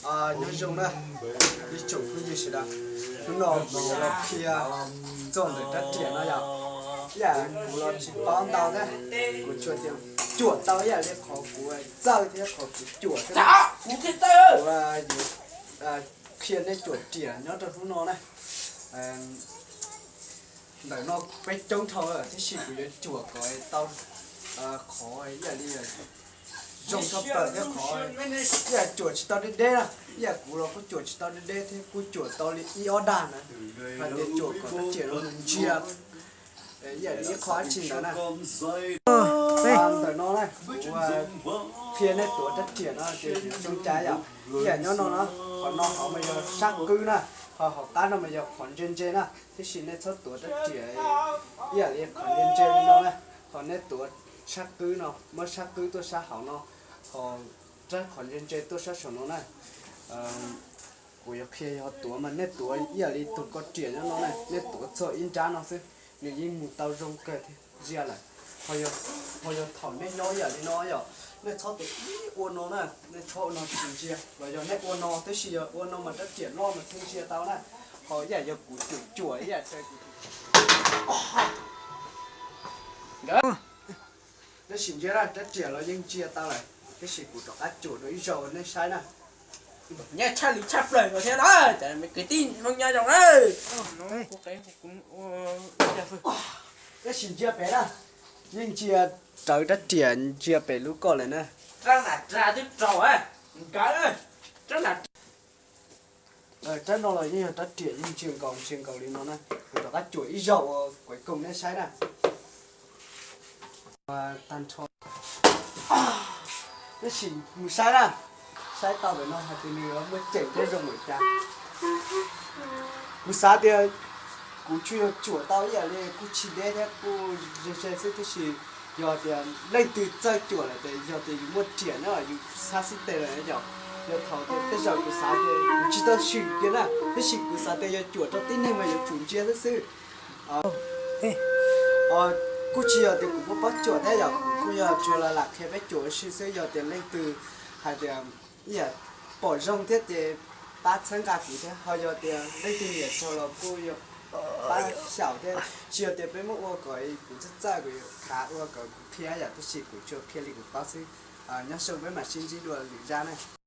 Nyob zoo na, ib tsoom phooj ywg sawv daws, hnub no kuv yuav los qhia txog ntawm rab riam no yom. Ib yam kuv los tsis paub ntau thiab, kuv tsuas tias cuam tau ib yam li qhov kuv txawj thiab qhov kuv cuam xwb. Kuv qhia nej cuam riam nyob rau hnub no na. Ntawm no peb coob dhau lawm, tab sis kuv yuav cuam kom tau qhov ib yam li zoo tshaj plaws thiab qhov ib yam cuam tsis tau deb deb na. Ib yam kuv los kuj cuam tsis tau deb deb thiab kuj cuam tau li ib ob dag na. Hais tias cuam kom rab riam no mus ntsia ib yam li ib qho dab tsi ntawd na. Ntawm no na, kuv qhia nej tuav rab riam no ces zoo cas yom. Ib yam nyob no na, qhov no hauv mas yog sab qwb na, ho hauv qab no mas yog qhov ntse ntse na. Tab sis nej txhob tuav rab riam ib yam li qhov ntse ntse li no na, ho nej tuav sab qwb no, muab sab qwb tuaj sab hauv no, ho rab qhov ntse ntse tuaj sab saum no na. Kuv yuav qhia yog tuav mas nej tuav ib yam li tus ko riam nyob no na, nej tuav txog ib nrab no xwb, nws yeej mus tau zoo kawg thiab ntsia lawm. Ho yog thaum nej nyob ib yam li no yom, nej txhob tuav ib ua no na, nej txhob ua no tsis ntsia, los yog nej ua no, tab sis yog ua no mas rab riam loj mas thiaj ntsia tau na. Ho ib yam yog kuv cuam cuam ib yam raws kuv, tab sis ntsia na, rab riam los yeej ntsia tau lawm, tab sis kuv rov qab cuam dua ib zaug nej saib na. Nyob tshaj li tshaj plaws no thiab na, cov kwv tij Hmoob nyob zoo na. Tab sis ntsia pem na, yeej ntsia rawv rab riam ntsia pem lub koj lawm na. Rab no los yeej yog rab riam yeej ntsia nkaus ntsia nkaus li no na. Kuv rov qab cuam ib zaug ua kuv koom nej saib na. Tag nrho, tab sis mus saib na, saib tau ntawm no hais tias nws yuav muaj ceem thiab zoo npaum cas. Kuv xav tias kuv tsuas yog cuam tau ib yam li kuj tsis deb thiab kuj ze ze xwb, tab sis yog tias leej twg txawj cuam lawm ces yog tias yus muaj riam na yus xab xib teg lawm yom. Yog thaum tias tej zaum kuv xav tias kuv tsis tau swm kiag na, tab sis kuv xav tias yog cuam rau tib neeg mas yuav tsum ntsia xwb xwb. Kuj tsis yog tias kuv muaj pob cuam thiab yom, kuv kuj yog tsuas lam qhia peb cuam ua si xwb. Yog tias leej twg hais tias ib yam pom zoo thiab ces pab txhawb nqa kuv thiab, ho yog tias leej twg nyiam txog los kuj yog pab xyaum thiab. Tsis yog tias peb muab ua kom kuv txawj txawj kuv yuav khav ua kom kuv qhia yom, tab sis kuv tsuas qhia li kuv paub xwb. Nyob zoo, peb mam sib ntsib dua lwm zaj na.